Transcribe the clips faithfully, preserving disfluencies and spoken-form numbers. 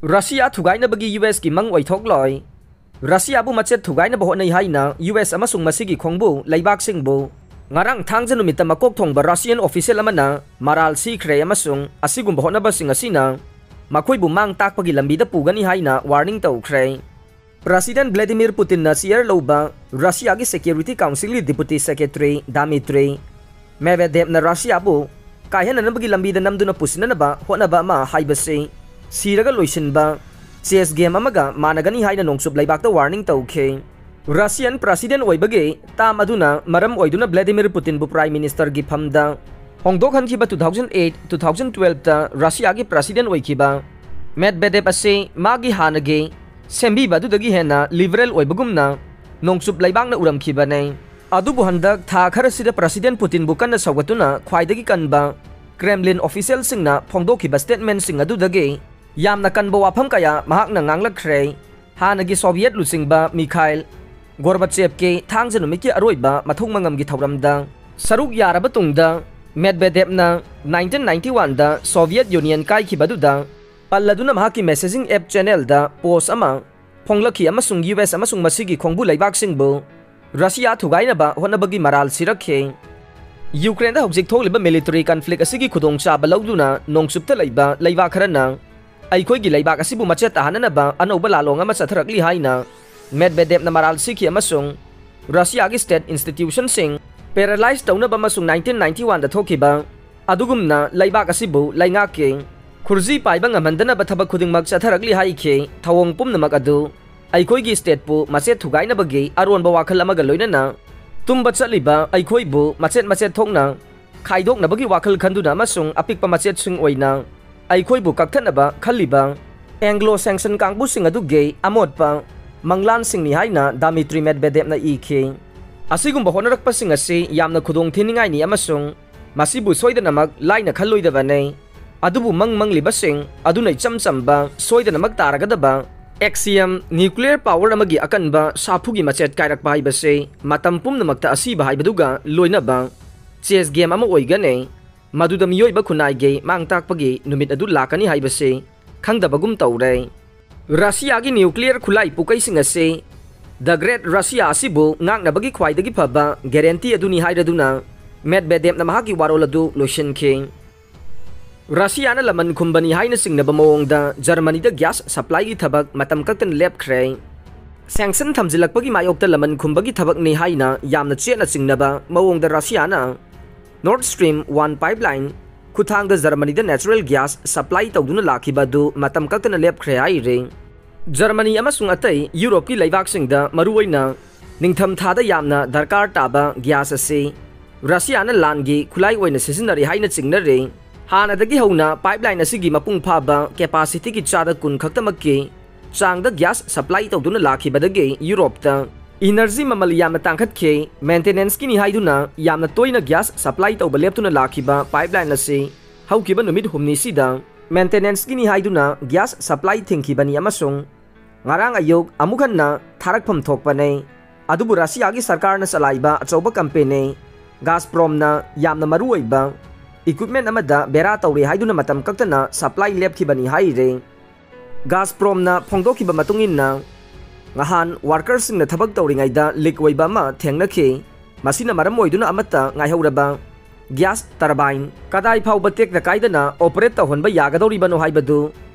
Russia ꯊꯨꯒꯥꯏꯅꯕꯒꯤ U ꯑꯦꯁꯀꯤ ꯃꯪ ꯑꯣꯏꯊꯣꯛꯂꯣꯏ꯫ ꯔꯁꯤꯌꯥꯕꯨ ꯃꯆꯦꯠ ꯊꯨꯒꯥꯏꯅꯕ ꯍꯣꯠꯅꯩ ꯍꯥꯏꯅ ꯌꯨ ꯑꯦꯁ ꯑꯃꯁꯨꯡ ꯃꯁꯤꯒꯤ ꯈꯣꯡꯕꯨ ꯂꯩꯕꯥꯛꯁꯤꯡꯕꯨ ꯉꯔꯥꯡ ꯊꯥꯡꯖ ꯅꯨꯃꯤꯠꯇ ꯃꯀꯣꯛ ꯊꯣꯡꯕ ꯔꯁꯤꯌꯥꯟ ꯑꯣꯐꯤꯁꯤꯌꯦꯜ ꯑꯃꯅ ꯃꯔꯥꯜ ꯁꯤꯈ꯭ꯔꯦ ꯑꯃꯁꯨꯡ ꯑꯁꯤꯒꯨꯝꯕ ꯍꯣꯠꯅꯕꯁꯤꯡ ꯑꯁꯤꯅ ꯃꯈꯣꯏꯕꯨ ꯃꯥꯡ ꯇꯥꯛꯄꯒꯤ ꯂꯝꯕꯤꯗ ꯄꯨꯒꯅꯤ ꯍꯥꯏꯅ ꯋꯥꯔꯅꯤꯡ ꯇꯧꯈ꯭ꯔꯦ꯫ ꯄ꯭ꯔꯁꯤꯗꯦꯟ ꯚ꯭ꯂꯥꯗꯤꯃꯤꯔ ꯄꯨꯇꯤꯟꯅ ꯆꯤꯌꯔ ꯂꯧꯕ ꯔꯁꯤꯌꯥꯒꯤ ꯁꯦꯀ꯭ꯌꯨꯔꯤꯇꯤ ꯀꯥꯎꯟꯁꯤꯜꯒꯤ ꯗꯤꯄꯨꯇꯤ ꯁꯦꯀ꯭ꯔꯦꯇꯔꯤ ꯗꯥꯃꯤꯇ꯭ꯔꯤ ꯃꯦꯗꯚꯦꯗꯦꯚꯅ ꯔꯁꯤꯌꯥꯕꯨ ꯀꯥꯏꯍꯟꯅꯅꯕꯒꯤ ꯂꯝꯕꯤꯗ ꯅꯝꯗꯨꯅ ꯄꯨꯁꯤꯟꯅꯅꯕ ꯍꯣꯠꯅꯕ ꯑꯃ ꯍꯥꯏꯕꯁꯤ ꯁꯤꯔꯒ ꯂꯣꯏꯁꯤꯟꯕ ꯆꯦꯁ ꯒꯦꯝ ꯑꯃꯒ ꯃꯥꯟꯅꯒꯅꯤ ꯍꯥꯏꯅ ꯅꯣꯡꯆꯨꯞ ꯂꯩꯕꯥꯛꯇ ꯋꯥꯔꯅꯤꯡ ꯇꯧꯈꯤ꯫ ꯔꯁꯤꯌꯥꯟ ꯄ꯭ꯔꯁꯤꯗꯦꯟ ꯑꯣꯏꯕꯒꯤ ꯇꯥꯝ ꯑꯗꯨꯅ ꯃꯔꯝ ꯑꯣꯏꯗꯨꯅ ꯚ꯭ꯂꯥꯗꯤꯃꯤꯔ ꯄꯨꯇꯤꯟꯕꯨ ꯄ꯭ꯔꯥꯏꯝ ꯃꯤꯅꯤꯁꯇꯔꯒꯤ ꯐꯝꯗ ꯍꯣꯡꯗꯣꯛꯍꯟꯈꯤꯕ two thousand eight, two thousand ꯇ꯭ꯋꯦꯜꯐꯇ ꯔꯁꯤꯌꯥꯒꯤ ꯄ꯭ꯔꯁꯤꯗꯦꯟ ꯑꯣꯏꯈꯤꯕ ꯃꯦꯗꯚꯦꯗꯦꯚ ꯑꯁꯤ ꯃꯥꯒꯤ ꯍꯥꯟꯅꯒꯤ ꯁꯦꯝꯕꯤꯕ ꯑꯗꯨꯗꯒꯤ ꯍꯦꯟꯅ ꯂꯤꯕꯔꯦꯜ ꯑꯣꯏꯕꯒꯨꯝꯅ ꯅꯣꯡꯆꯨꯞ ꯂꯩꯕꯥꯛꯅ ꯎꯔꯝꯈꯤꯕꯅꯤ꯫ ꯑꯗꯨꯕꯨ ꯍꯟꯗꯛ ꯊꯥ ꯈꯔꯁꯤꯗ ꯄ꯭ꯔꯁꯤꯗꯦꯟ ꯄꯨꯇꯤꯟꯕꯨ ꯀꯟꯅ ꯁꯧꯒꯠꯇꯨꯅ ꯈ꯭ꯋꯥꯏꯗꯒꯤ ꯀꯟꯕ ꯀ꯭ꯔꯦꯝꯂꯤꯟ ꯑꯣꯐꯤꯁꯤꯌꯦꯜꯁꯤꯡꯅ ꯐꯣꯡꯗꯣꯛꯈꯤꯕ ꯁ꯭ꯇꯦꯠꯃꯦꯟꯠꯁꯤꯡ ꯑꯗꯨꯗꯒꯤ ꯌꯥꯝꯅ ꯀꯟꯕ ꯋꯥꯐꯝ ꯀꯌꯥ ꯃꯍꯥꯛꯅ ꯉꯥꯡꯂꯛꯈ꯭ꯔꯦ꯫ ꯍꯥꯟꯅꯒꯤ ꯁꯣꯚꯤꯌꯦꯠ ꯂꯨꯆꯤꯡꯕ ꯃꯤꯈꯥꯏꯜ ꯒꯣꯔꯕꯥꯆꯦꯚꯀꯤ ꯊꯥꯡꯖ ꯅꯨꯃꯤꯠꯀꯤ ꯑꯔꯣꯏꯕ ꯃꯊꯧ ꯃꯉꯝꯒꯤ ꯊꯧꯔꯝꯗ ꯁꯔꯨꯛ ꯌꯥꯔꯕ ꯇꯨꯡꯗ ꯃꯦꯗꯚꯦꯗꯦꯚꯅ ꯅꯥꯏꯟꯇꯤꯟ ꯅꯥꯏꯟꯇꯤ ꯋꯥꯟꯗ ꯁꯣꯚꯤꯌꯦꯠ ꯌꯨꯅꯤꯌꯟ ꯀꯥꯏꯈꯤꯕ ꯑꯗꯨꯗ ꯄꯜꯂꯗꯨꯅ ꯃꯍꯥꯛꯀꯤ ꯃꯦꯁꯦꯖꯤꯡ ꯑꯦꯞ ꯆꯦꯅꯦꯜꯗ ꯄꯣꯁ ꯑꯃ ꯐꯣꯡꯂꯛꯈꯤ ꯑꯃꯁꯨꯡ ꯌꯨ ꯑꯦꯁ ꯑꯃꯁꯨꯡ ꯃꯁꯤꯒꯤ ꯈꯣꯡꯕꯨ ꯂꯩꯕꯥꯛꯁꯤꯡꯕꯨ ꯔꯁꯤꯌꯥ ꯊꯨꯒꯥꯏꯅꯕ ꯍꯣꯠꯅꯕꯒꯤ ꯃꯔꯥꯜ ꯁꯤꯔꯛꯈꯤ꯫ ꯌꯨꯀ꯭ꯔꯦꯟꯗ ꯍꯧꯖꯤꯛ ꯊꯣꯛꯂꯤꯕ ꯃꯤꯂꯤꯇꯔꯤ ꯀꯟꯐ꯭ꯂꯤꯛ ꯑꯁꯤꯒꯤ ꯈꯨꯗꯣꯡꯆꯥꯕ ꯂꯧꯗꯨꯅ ꯅꯣꯡꯆꯨꯞꯇ ꯂꯩꯕ ꯂꯩꯕꯥꯛ ꯈꯔꯅ ꯑꯩꯈꯣꯏꯒꯤ ꯂꯩꯕꯥꯛ ꯑꯁꯤꯕꯨ ꯃꯆꯦꯠ ꯇꯥꯍꯟꯅꯅꯕ ꯑꯅꯧꯕ ꯂꯥꯂꯣꯡ ꯑꯃ ꯆꯠꯊꯔꯛꯂꯤ ꯍꯥꯏꯅ ꯃꯦꯗꯚꯦꯗꯦꯚꯅ ꯃꯔꯥꯜ ꯁꯤꯈꯤ ꯑꯃꯁꯨꯡ ꯔꯁꯤꯌꯥꯒꯤ ꯁ꯭ꯇꯦꯠ ꯏꯟꯁꯇꯤꯇ꯭ꯌꯨꯁꯟꯁꯤꯡ ꯄꯦꯔꯥꯂꯥꯏꯖ ꯇꯧꯅꯕ ꯑꯃꯁꯨꯡ ꯅꯥꯏꯟꯇꯤꯟ ꯅꯥꯏꯟꯇꯤ ꯋꯥꯟꯗ ꯊꯣꯛꯈꯤꯕ ꯑꯗꯨꯒꯨꯝꯅ ꯂꯩꯕꯥꯛ ꯑꯁꯤꯕꯨ ꯂꯩꯉꯥꯛꯀꯤ ꯈꯨꯔꯖꯤ ꯄꯥꯏꯕ ꯉꯝꯍꯟꯗꯅꯕ ꯊꯕꯛ ꯈꯨꯗꯤꯡꯃꯛ ꯆꯠꯊꯔꯛꯂꯤ ꯍꯥꯏꯈꯤ꯫ ꯊꯧꯑꯣꯡ ꯄꯨꯝꯅꯃꯛ ꯑꯗꯨ ꯑꯩꯈꯣꯏꯒꯤ ꯁ꯭ꯇꯦꯠꯄꯨ ꯃꯆꯦꯠ ꯊꯨꯒꯥꯏꯅꯕꯒꯤ ꯑꯔꯣꯟꯕ ꯋꯥꯈꯜ ꯑꯃꯒ ꯂꯣꯏꯅꯅ ꯇꯨꯝꯕ ꯆꯠꯂꯤꯕ ꯑꯩꯈꯣꯏꯕꯨ ꯃꯆꯦꯠ ꯃꯆꯦꯠ ꯊꯣꯛꯅ ꯈꯥꯏꯗꯣꯛꯅꯕꯒꯤ ꯋꯥꯈꯜ ꯈꯟꯗꯨꯅ ꯑꯃꯁꯨꯡ ꯑꯄꯤꯛꯄ ꯃꯆꯦꯠꯁꯤꯡ ꯑꯣꯏꯅ ꯑꯩꯈꯣꯏꯕꯨ ꯀꯛꯊꯠꯅꯕ ꯈꯜꯂꯤꯕ ꯑꯦꯡꯒ꯭ꯂꯣ ꯁꯦꯡꯁꯟ ꯀꯥꯡꯕꯨꯁꯤꯡ ꯑꯗꯨꯒꯤ ꯑꯃꯣꯠꯄ ꯃꯪꯂꯥꯟꯁꯤꯡꯅꯤ ꯍꯥꯏꯅ ꯗꯥꯃꯤꯇ꯭ꯔꯤ ꯃꯦꯗꯚꯦꯗꯦꯚꯅ ꯏꯈꯤ꯫ ꯑꯁꯤꯒꯨꯝꯕ ꯍꯣꯠꯅꯔꯛꯄꯁꯤꯡ ꯑꯁꯤ ꯌꯥꯝꯅ ꯈꯨꯗꯣꯡ ꯊꯤꯅꯤꯡꯉꯥꯏꯅꯤ ꯑꯃꯁꯨꯡ ꯃꯁꯤꯕꯨ ꯁꯣꯏꯗꯅꯃꯛ ꯂꯥꯏꯅ ꯈꯜꯂꯣꯏꯗꯕꯅꯤ꯫ ꯑꯗꯨꯕꯨ ꯃꯪ ꯃꯪꯂꯤꯕꯁꯤꯡ ꯑꯗꯨꯅ ꯏꯆꯝ ꯆꯝꯕ, ꯁꯣꯏꯗꯅꯃꯛ ꯇꯥꯔꯒꯗꯕ ꯑꯦꯛꯁꯤꯌꯝ, ꯅ꯭ꯌꯨꯀ꯭ꯂꯤꯌꯔ ꯄꯥꯋꯔ ꯑꯃꯒꯤ ꯑꯀꯟꯕ ꯁꯥꯐꯨꯒꯤ ꯃꯆꯦꯠ ꯀꯥꯏꯔꯛꯄ ꯍꯥꯏꯕꯁꯤ ꯃꯇꯝ ꯄꯨꯝꯅꯃꯛꯇ ꯑꯁꯤꯕ ꯍꯥꯏꯕꯗꯨꯒ ꯂꯣꯏꯅꯕ ꯆꯦꯁ ꯒꯦꯝ ꯑꯃ ꯑꯣꯏꯒꯅꯤ, ꯃꯗꯨꯗ ꯃꯤꯑꯣꯏꯕ ꯈꯨꯟꯅꯥꯏꯒꯤ ꯃꯥꯡ ꯇꯥꯛꯄꯒꯤ ꯅꯨꯃꯤꯠ ꯑꯗꯨ ꯂꯥꯛꯀꯅꯤ ꯍꯥꯏꯕꯁꯤ ꯈꯪꯗꯕꯒꯨꯝ ꯇꯧꯔꯦ꯫ ꯔꯁꯤꯌꯥꯒꯤ nuclear ꯈꯨꯠꯂꯥꯏ ꯄꯨꯀꯩꯁꯤꯡ ꯑꯁꯤ The Great Russia ꯑꯁꯤꯕꯨ ꯉꯥꯛꯅꯕꯒꯤ ꯈ꯭ꯋꯥꯏꯗꯒꯤ ꯐꯕ guarantee ꯑꯗꯨꯅꯤ ꯍꯥꯏꯔꯗꯨꯅ ꯃꯦꯗꯚꯦꯗꯦꯞꯅ ꯃꯍꯥꯛꯀꯤ ꯋꯥꯔꯣꯜ ꯑꯗꯨ ꯂꯣꯏꯁꯤꯟꯈꯤ꯫ ꯔꯁꯤꯌꯥꯅ ꯂꯃꯟ ꯈꯨꯝꯕꯅꯤ ꯍꯥꯏꯅ ꯆꯤꯡꯅꯕ ꯃꯑꯣꯡꯗ ꯖꯔꯃꯅꯤꯗ gas supplyꯒꯤ ꯊꯕꯛ ꯃꯇꯝ ꯀꯛꯇꯅ ꯂꯦꯞꯈ꯭ꯔꯦ꯫ Sanction ꯊꯝꯖꯤꯜꯂꯛꯄꯒꯤ ꯃꯥꯌꯣꯛꯇ ꯂꯃꯟ ꯈꯨꯝꯕꯒꯤ ꯊꯕꯛꯅꯤ ꯍꯥꯏꯅ ꯌꯥꯝꯅ ꯆꯦꯠꯅ ꯆꯤꯡꯅꯕ ꯃꯑꯣꯡꯗ ꯔꯁꯤꯌꯥꯅ Nord Stream one pipeline ꯈꯨꯠꯊꯥꯡꯗ ꯖꯔꯃꯅꯤꯗ natural gas supply ꯇꯧꯗꯨꯅ ꯂꯥꯛꯈꯤꯕ ꯑꯗꯨ ꯃꯇꯝ ꯀꯛꯇꯅ ꯂꯦꯞꯈ꯭ꯔꯦ ꯍꯥꯏꯔꯤ꯫ ꯖꯔꯃꯅꯤ ꯑꯃꯁꯨꯡ ꯑꯇꯩ ꯌꯨꯔꯣꯞꯀꯤ ꯂꯩꯕꯥꯛꯁꯤꯡꯗ ꯃꯔꯨꯑꯣꯏꯅ ꯅꯤꯡꯊꯝꯊꯥꯗ ꯌꯥꯝꯅ ꯗꯔꯀꯥꯔ ꯇꯥꯕ gas ꯑꯁꯤ ꯔꯁꯤꯌꯥꯅ ꯂꯥꯟꯒꯤ ꯈꯨꯠꯂꯥꯏ ꯑꯣꯏꯅ ꯁꯤꯖꯤꯟꯅꯔꯤ ꯍꯥꯏꯅ ꯆꯤꯡꯅꯔꯤ꯫ ꯍꯥꯟꯅꯗꯒꯤ ꯍꯧꯅ pipeline ꯑꯁꯤꯒꯤ ꯃꯄꯨꯡ ꯐꯥꯕ capacityꯒꯤ ꯆꯥꯗ ꯀꯨꯟ ꯈꯛꯇꯃꯛꯀꯤ ꯆꯥꯡꯗ gas supply ꯇꯧꯗꯨꯅ ꯂꯥꯛꯈꯤꯕꯗꯒꯤ ꯌꯨꯔꯣꯞꯇ energy ꯃꯃꯜ ꯌꯥꯝꯅ ꯇꯥꯡꯈꯠꯈꯤ꯫ Maintenanceꯀꯤꯅꯤ ꯍꯥꯏꯗꯨꯅ ꯌꯥꯝꯅ ꯇꯣꯏꯅ gas supply ꯇꯧꯕ ꯂꯦꯞꯇꯨꯅ ꯂꯥꯛꯈꯤꯕ pipeline ꯑꯁꯤ ꯍꯧꯈꯤꯕ ꯅꯨꯃꯤꯠ ꯍꯨꯝꯅꯤꯁꯤꯗ maintenanceꯀꯤꯅꯤ ꯍꯥꯏꯗꯨꯅ gas supply ꯊꯤꯡꯈꯤꯕꯅꯤ ꯑꯃꯁꯨꯡ ꯉꯔꯥꯡ ꯑꯌꯨꯛ ꯑꯃꯨꯛ ꯍꯟꯅ ꯊꯥꯔꯛꯐꯝ ꯊꯣꯛꯄꯅꯤ꯫ ꯑꯗꯨꯕꯨ ꯔꯁꯤꯌꯥꯒꯤ ꯁꯔꯀꯥꯔꯅ ꯆꯂꯥꯏꯕ ꯑꯆꯧꯕ company Gazpromꯅ ꯌꯥꯝꯅ ꯃꯔꯨꯑꯣꯏꯕ equipment ꯑꯃꯗ ꯕꯦꯔꯥ ꯇꯧꯔꯦ ꯍꯥꯏꯗꯨꯅ ꯃꯇꯝ ꯀꯛꯇꯅ supply ꯂꯦꯞꯈꯤꯕꯅꯤ ꯍꯥꯏꯔꯤ꯫ Gazpromꯅ ꯐꯣꯡꯗꯣꯛꯈꯤꯕ ꯃꯇꯨꯡ ꯏꯟꯅ, ꯉꯍꯥꯟ workerꯁꯤꯡꯅ ꯊꯕꯛ ꯇꯧꯔꯤꯉꯩꯗ leak ꯑꯣꯏꯕ ꯑꯃ ꯊꯦꯡꯅꯈꯤ꯫ ꯃꯁꯤꯅ ꯃꯔꯝ ꯑꯣꯏꯗꯨꯅ ꯑꯃꯠꯇ ꯉꯥꯏꯍꯧꯔꯕ gas turbine ꯀꯗꯥꯏ ꯐꯥꯎꯕ ꯇꯦꯛꯇ ꯀꯥꯏꯗꯅ operate ꯇꯧꯍꯟꯕ ꯌꯥꯒꯗꯧꯔꯤꯕꯅꯣ ꯍꯥꯏꯕꯗꯨ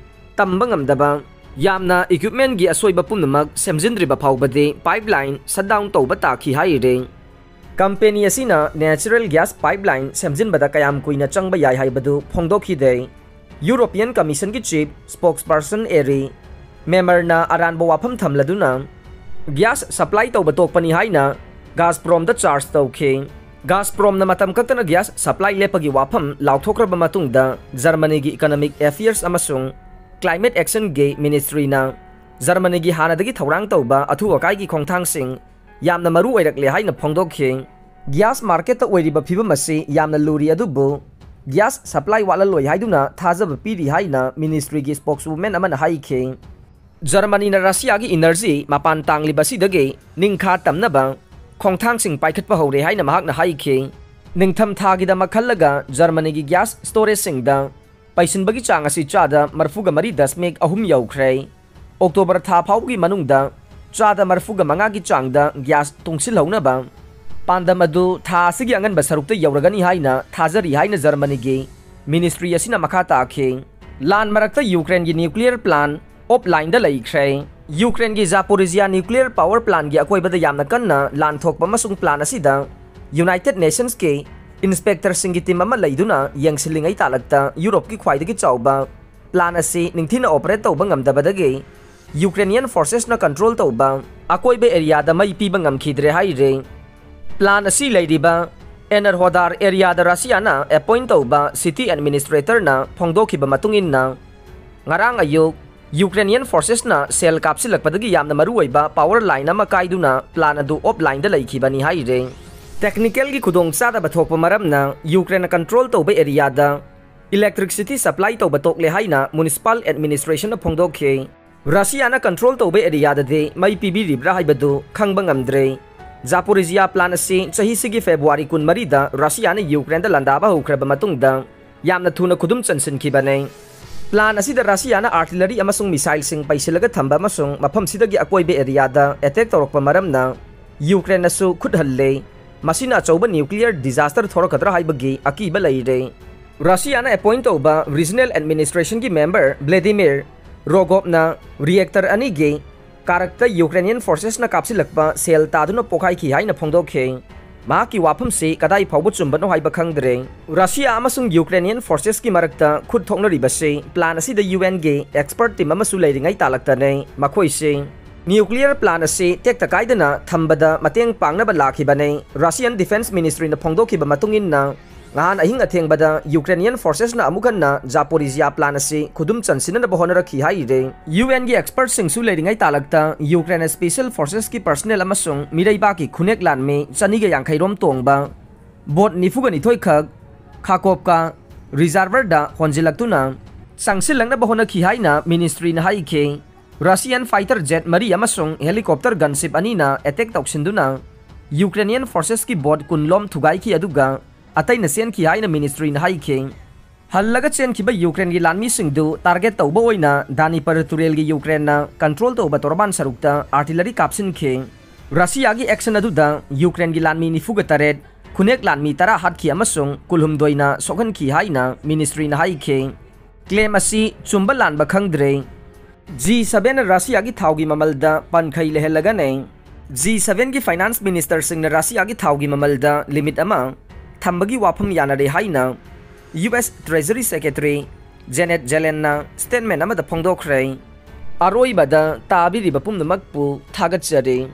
ꯇꯝꯕ ꯉꯝꯗꯕ, ꯌꯥꯝꯅ equipmentꯒꯤ ꯑꯁꯣꯏꯕ ꯄꯨꯝꯅꯃꯛ ꯁꯦꯝꯖꯤꯟꯗ꯭ꯔꯤꯕ ꯐꯥꯎꯕꯗꯤ pipeline shutdown ꯇꯧꯕ ꯇꯥꯈꯤ ꯍꯥꯏꯔꯤ꯫ Company ꯑꯁꯤꯅ natural gas pipeline ꯁꯦꯝꯖꯤꯟꯕꯗ ꯀꯌꯥꯝ ꯀꯨꯏꯅ ꯆꯪꯕ ꯌꯥꯏ ꯍꯥꯏꯕꯗꯨ ꯐꯣꯡꯗꯣꯛꯈꯤꯗꯦ꯫ European Commissionꯒꯤ chief spokesperson Eri Mamerꯅ ꯑꯔꯥꯟꯕ ꯋꯥꯐꯝ ꯊꯝꯂꯗꯨꯅ gas supply ꯇꯧꯕ ꯇꯣꯛꯄꯅꯤ ꯍꯥꯏꯅ Gazpromꯗ charge ꯇꯧꯈꯤ꯫ Gazpromꯅ ꯃꯇꯝ ꯀꯛꯇꯅ gas supply ꯂꯦꯞꯄꯒꯤ ꯋꯥꯐꯝ ꯂꯥꯎꯊꯣꯛꯈ꯭ꯔꯕ ꯃꯇꯨꯡꯗ Germanyꯒꯤ Economic Affairs ꯑꯃꯁꯨꯡ Climate Actionꯒꯤ ministryꯅ Germanyꯒꯤ ꯍꯥꯟꯅꯗꯒꯤ ꯊꯧꯔꯥꯡ ꯇꯧꯕ ꯑꯊꯨ ꯑꯀꯥꯏꯒꯤ ꯈꯣꯡꯊꯥꯡꯁꯤꯡ ꯌꯥꯝꯅ ꯃꯔꯨ ꯑꯣꯏꯔꯛꯂꯦ ꯍꯥꯏꯅ ꯐꯣꯡꯗꯣꯛꯈꯤ꯫ Gas marketꯇ ꯑꯣꯏꯔꯤꯕ ꯐꯤꯕꯝ ꯑꯁꯤ ꯌꯥꯝꯅ ꯂꯨꯔꯤ, ꯑꯗꯨꯕꯨ gas supply ꯋꯥꯠꯂꯂꯣꯏ ꯍꯥꯏꯗꯨꯅ ꯊꯥꯖꯕ ꯄꯤꯔꯤ ꯍꯥꯏꯅ ministryꯒꯤ spokeswoman ꯑꯃꯅ ꯍꯥꯏꯈꯤ꯫ ꯖꯔꯃꯅꯤꯅ ꯔꯁꯤꯌꯥꯒꯤ energy ꯃꯄꯥꯟ ꯇꯥꯡꯂꯤꯕ ꯑꯁꯤꯗꯒꯤ ꯅꯤꯡꯈꯥ ꯇꯝꯅꯕ ꯈꯣꯡꯊꯥꯡꯁꯤꯡ ꯄꯥꯏꯈꯠꯄ ꯍꯧꯔꯦ ꯍꯥꯏꯅ ꯃꯍꯥꯛꯅ ꯍꯥꯏꯈꯤ꯫ ꯅꯤꯡꯊꯝ ꯊꯥꯒꯤꯗꯃꯛ ꯈꯜꯂꯒ ꯖꯔꯃꯅꯤꯒꯤ gas storageꯁꯤꯡꯗ ꯄꯩꯁꯤꯟꯕꯒꯤ ꯆꯥꯡ ꯑꯁꯤ ꯆꯥꯗ ꯃꯔꯤꯐꯨꯒ ꯃꯔꯤ ꯗꯁꯃꯤꯛ ꯑꯍꯨꯝ ꯌꯧꯈ꯭ꯔꯦ꯫ ꯑꯣꯛꯇꯣꯕꯔ ꯊꯥ ꯐꯥꯎꯕꯒꯤ ꯃꯅꯨꯡꯗ ꯆꯥꯗ ꯃꯔꯤꯐꯨꯒ ꯃꯉꯥꯒꯤ ꯆꯥꯡꯗ gas ꯇꯨꯡꯁꯤꯜꯍꯧꯅꯕ ꯄꯥꯟꯗꯝ ꯑꯗꯨ ꯊꯥ ꯑꯁꯤꯒꯤ ꯑꯉꯟꯕ ꯁꯔꯨꯛꯇ ꯌꯧꯔꯒꯅꯤ ꯍꯥꯏꯅ ꯊꯥꯖꯔꯤ ꯍꯥꯏꯅ ꯖꯔꯃꯅꯤꯒꯤ ministry ꯑꯁꯤꯅ ꯃꯈꯥ ꯇꯥꯈꯤ꯫ ꯂꯥꯟ ꯃꯔꯛꯇ ꯌꯨꯀ꯭ꯔꯦꯟꯒꯤ nuclear plant offlineꯗ ꯂꯩꯈ꯭ꯔꯦ꯫ ꯌꯨꯀ꯭ꯔꯦꯟꯒꯤ ꯖꯥꯄꯣꯔꯤꯖꯤꯌꯥ nuclear power plantꯀꯤ ꯑꯀꯣꯏꯕꯗ ꯌꯥꯝꯅ ꯀꯟꯅ ꯂꯥꯟ ꯊꯣꯛꯄ ꯑꯃꯁꯨꯡ plant ꯑꯁꯤꯗ United Nationsꯀꯤ inspectorꯁꯤꯡꯒꯤ team ꯑꯃ ꯂꯩꯗꯨꯅ ꯌꯦꯡꯁꯤꯜꯂꯤꯉꯩ ꯇꯥꯂꯛꯇ ꯌꯨꯔꯣꯞꯀꯤ ꯈ꯭ꯋꯥꯏꯗꯒꯤ ꯆꯥꯎꯕ plant ꯑꯁꯤ ꯅꯤꯡꯊꯤꯅ operate ꯇꯧꯕ ꯉꯝꯗꯕꯗꯒꯤ Ukrainian forcesꯅ control ꯇꯧꯕ ꯑꯀꯣꯏꯕ areaꯗ ꯃꯩ ꯄꯤꯕ ꯉꯝꯈꯤꯗ꯭ꯔꯦ ꯍꯥꯏꯔꯤ꯫ Plant ꯑꯁꯤ ꯂꯩꯔꯤꯕ Enerhodar areaꯗ Russiaꯅ appoint ꯇꯧꯕ city administratorꯅ ꯐꯣꯡꯗꯣꯛꯈꯤꯕ ꯃꯇꯨꯡ ꯏꯟꯅ, ꯉꯔꯥꯡ ꯑꯌꯨꯛ Ukrainian forcesꯅ shell ꯀꯥꯞꯁꯤꯜꯂꯛꯄꯗꯒꯤ ꯌꯥꯝꯅ ꯃꯔꯨꯑꯣꯏꯕ power line ꯑꯃ ꯀꯥꯏꯗꯨꯅ plant ꯑꯗꯨ offlineꯗ ꯂꯩꯈꯤꯕꯅꯤ ꯍꯥꯏꯔꯦ꯫ Technicalꯒꯤ ꯈꯨꯗꯣꯡꯆꯥꯗꯕ ꯊꯣꯛꯄ ꯃꯔꯝꯅ Ukraineꯅ control ꯇꯧꯕ areaꯗ electricity supply ꯇꯧꯕ ꯇꯣꯛꯂꯦ ꯍꯥꯏꯅ municipal administrationꯅ ꯐꯣꯡꯗꯣꯛꯈꯤ꯫ Russiaꯅ control ꯇꯧꯕ areaꯗꯗꯤ ꯃꯩ ꯄꯤꯕꯤꯔꯤꯕ꯭ꯔꯥ ꯍꯥꯏꯕꯗꯨ ꯈꯪꯕ ꯉꯝꯗ꯭ꯔꯦ꯫ Zaporizhzhia plant ꯑꯁꯤ ꯆꯍꯤꯁꯤꯒꯤ February ꯀꯨꯟꯃꯔꯤꯗ Russiaꯅ Ukraineꯗ ꯂꯥꯟꯗꯥꯕ ꯍꯧꯈ꯭ꯔꯕ ꯃꯇꯨꯡꯗ ꯌꯥꯝꯅ ꯊꯨꯅ ꯈꯨꯗꯨꯝ ꯆꯟꯁꯤꯟꯈꯤꯕꯅꯤ꯫ Plant ꯑꯁꯤꯗ Russiaꯅ artillery ꯑꯃꯁꯨꯡ missileꯁꯤꯡ ꯄꯩꯁꯤꯜꯂꯒ ꯊꯝꯕ ꯑꯃꯁꯨꯡ ꯃꯐꯝꯁꯤꯗꯒꯤ ꯑꯀꯣꯏꯕ areaꯗ attack ꯇꯧꯔꯛꯄ ꯃꯔꯝꯅ Ukraineꯅꯁꯨ ꯈꯨꯠ ꯍꯜꯂꯦ꯫ ꯃꯁꯤꯅ ꯑꯆꯧꯕ nuclear disaster ꯊꯣꯔꯛꯀꯗ꯭ꯔꯥ ꯍꯥꯏꯕꯒꯤ ꯑꯀꯤꯕ ꯂꯩꯔꯦ꯫ Russiaꯅ appoint ꯇꯧꯕ regional administrationꯒꯤ member Vladimir Rogovꯅ reactor ꯑꯅꯤꯒꯤ ꯀꯥꯔꯛꯇ Ukrainian forcesꯅ ꯀꯥꯞꯁꯤꯜꯂꯛꯄ shell ꯇꯥꯗꯨꯅ ꯄꯣꯛꯈꯥꯏꯈꯤ ꯍꯥꯏꯅ ꯐꯣꯡꯗꯣꯛꯈꯤ꯫ ꯃꯍꯥꯛꯀꯤ ꯋꯥꯐꯝꯁꯤ ꯀꯗꯥꯏ ꯐꯥꯎꯕ ꯆꯨꯝꯕꯅꯣ ꯍꯥꯏꯕ ꯈꯪꯗ꯭ꯔꯦ꯫ Russia ꯑꯃꯁꯨꯡ Ukrainian forcesꯀꯤ ꯃꯔꯛꯇ ꯈꯨꯠ ꯊꯣꯛꯅꯔꯤꯕꯁꯤ plant ꯑꯁꯤꯗ UNꯒꯤ expert team ꯑꯃꯁꯨ ꯂꯩꯔꯤꯉꯩ ꯇꯥꯂꯛꯇꯅꯦ꯫ ꯃꯈꯣꯏꯁꯤ nuclear plant ꯑꯁꯤ ꯇꯦꯛꯇ ꯀꯥꯏꯗꯅ ꯊꯝꯕꯗ ꯃꯇꯦꯡ ꯄꯥꯡꯅꯕ ꯂꯥꯛꯈꯤꯕꯅꯦ꯫ Russian Defense Ministryꯅ ꯐꯣꯡꯗꯣꯛꯈꯤꯕ ꯃꯇꯨꯡ ꯏꯟꯅ, ꯉꯍꯥꯟ ꯑꯍꯤꯡ ꯑꯊꯦꯡꯕꯗ Ukrainian forcesꯅ ꯑꯃꯨꯛ ꯍꯟꯅ Zaporizhzhia plant ꯑꯁꯤ ꯈꯨꯗꯨꯝ ꯆꯟꯁꯤꯟꯅꯅꯕ ꯍꯣꯠꯅꯔꯛꯈꯤ ꯍꯥꯏꯔꯤ꯫ UNꯒꯤ expertꯁꯤꯡꯁꯨ ꯂꯩꯔꯤꯉꯩ ꯇꯥꯂꯛꯇ Ukraine special forcesꯀꯤ personnel ꯑꯃꯁꯨꯡ ꯃꯤꯔꯩꯕꯥꯛꯀꯤ ꯈꯨꯅꯦꯛ ꯂꯥꯟꯃꯤ ꯆꯅꯤꯒ ꯌꯥꯡꯈꯩ ꯔꯣꯝ ꯇꯣꯡꯕ boat ꯅꯤꯐꯨꯒ ꯅꯤꯊꯣꯏ ꯈꯛ Kakhovka reservoirꯗ ꯍꯣꯟꯖꯤꯜꯂꯛꯇꯨꯅ ꯆꯪꯁꯤꯜꯂꯛꯅꯕ ꯍꯣꯠꯅꯈꯤ ꯍꯥꯏꯅ ministryꯅ ꯍꯥꯏꯈꯤ꯫ Russian fighter jet ꯃꯔꯤ ꯑꯃꯁꯨꯡ helicopter gunship ꯑꯅꯤꯅ attack ꯇꯧꯁꯤꯟꯗꯨꯅ Ukrainian forcesꯀꯤ boat ꯀꯨꯟ ꯂꯣꯝ ꯊꯨꯒꯥꯏꯈꯤ, ꯑꯗꯨꯒ ꯑꯇꯩꯅ ꯆꯦꯟꯈꯤ ꯍꯥꯏꯅ ministryꯅ ꯍꯥꯏꯈꯤ꯫ ꯍꯜꯂꯒ ꯆꯦꯟꯈꯤꯕ ꯌꯨꯀ꯭ꯔꯦꯟꯒꯤ ꯂꯥꯟꯃꯤꯁꯤꯡꯗꯨ ꯇꯥꯔꯒꯦꯠ ꯇꯧꯕ ꯑꯣꯏꯅ ꯗꯥꯅꯤꯄꯔ ꯇꯨꯔꯦꯜꯒꯤ ꯌꯨꯀ꯭ꯔꯦꯟꯅ ꯀꯟꯇ꯭ꯔꯣꯜ ꯇꯧꯕ ꯇꯣꯔꯕꯥꯟ ꯁꯔꯨꯛꯇ ꯑꯥꯔꯇꯤꯂꯔꯤ ꯀꯥꯞꯁꯤꯟꯈꯤ꯫ ꯔꯁꯤꯌꯥꯒꯤ ꯑꯦꯛꯁꯟ ꯑꯗꯨꯗ ꯌꯨꯀ꯭ꯔꯦꯟꯒꯤ ꯂꯥꯟꯃꯤ ꯅꯤꯐꯨꯒ ꯇꯔꯦꯠ, ꯈꯨꯅꯦꯛ ꯂꯥꯟꯃꯤ ꯇꯔꯥ ꯍꯥꯠꯈꯤ ꯑꯃꯁꯨꯡ ꯀꯨꯟꯍꯨꯝꯗꯣꯏꯅ ꯁꯣꯛꯍꯟꯈꯤ ꯍꯥꯏꯅ ꯃꯤꯅꯤꯁꯇ꯭ꯔꯤꯅ ꯍꯥꯏꯈꯤ꯫ ꯀ꯭ꯂꯦꯝ ꯑꯁꯤ ꯆꯨꯝꯕ ꯂꯥꯟꯕ ꯈꯪꯗ꯭ꯔꯦ꯫ ꯖꯤ ꯁꯚꯦꯟꯅ ꯔꯁꯤꯌꯥꯒꯤ ꯊꯥꯎꯒꯤ ꯃꯃꯜꯗ ꯄꯟꯈꯩ ꯂꯩꯍꯜꯂꯒꯅꯤ꯫ ꯖꯤ ꯁꯚꯦꯟꯒꯤ ꯐꯥꯏꯅꯥꯟꯁ ꯃꯤꯅꯤꯁꯇꯔꯁꯤꯡꯅ ꯔꯁꯤꯌꯥꯒꯤ ꯊꯥꯎꯒꯤ ꯃꯃꯜꯗ ꯂꯤꯃꯤꯠ ꯑꯃ ꯊꯝꯕꯒꯤ ꯋꯥꯐꯝ ꯌꯥꯅꯔꯦ ꯍꯥꯏꯅ U S treasury secretary Janet ꯖꯦꯂꯦꯟꯅ ꯁ꯭ꯇꯦꯠꯃꯦꯟ ꯑꯃꯗ ꯐꯣꯡꯗꯣꯛꯈ꯭ꯔꯦ꯫ ꯑꯔꯣꯏꯕꯗ ꯇꯥꯕꯤꯔꯤꯕ ꯄꯨꯝꯅꯃꯛꯄꯨ ꯊꯥꯒꯠꯆꯔꯤ꯫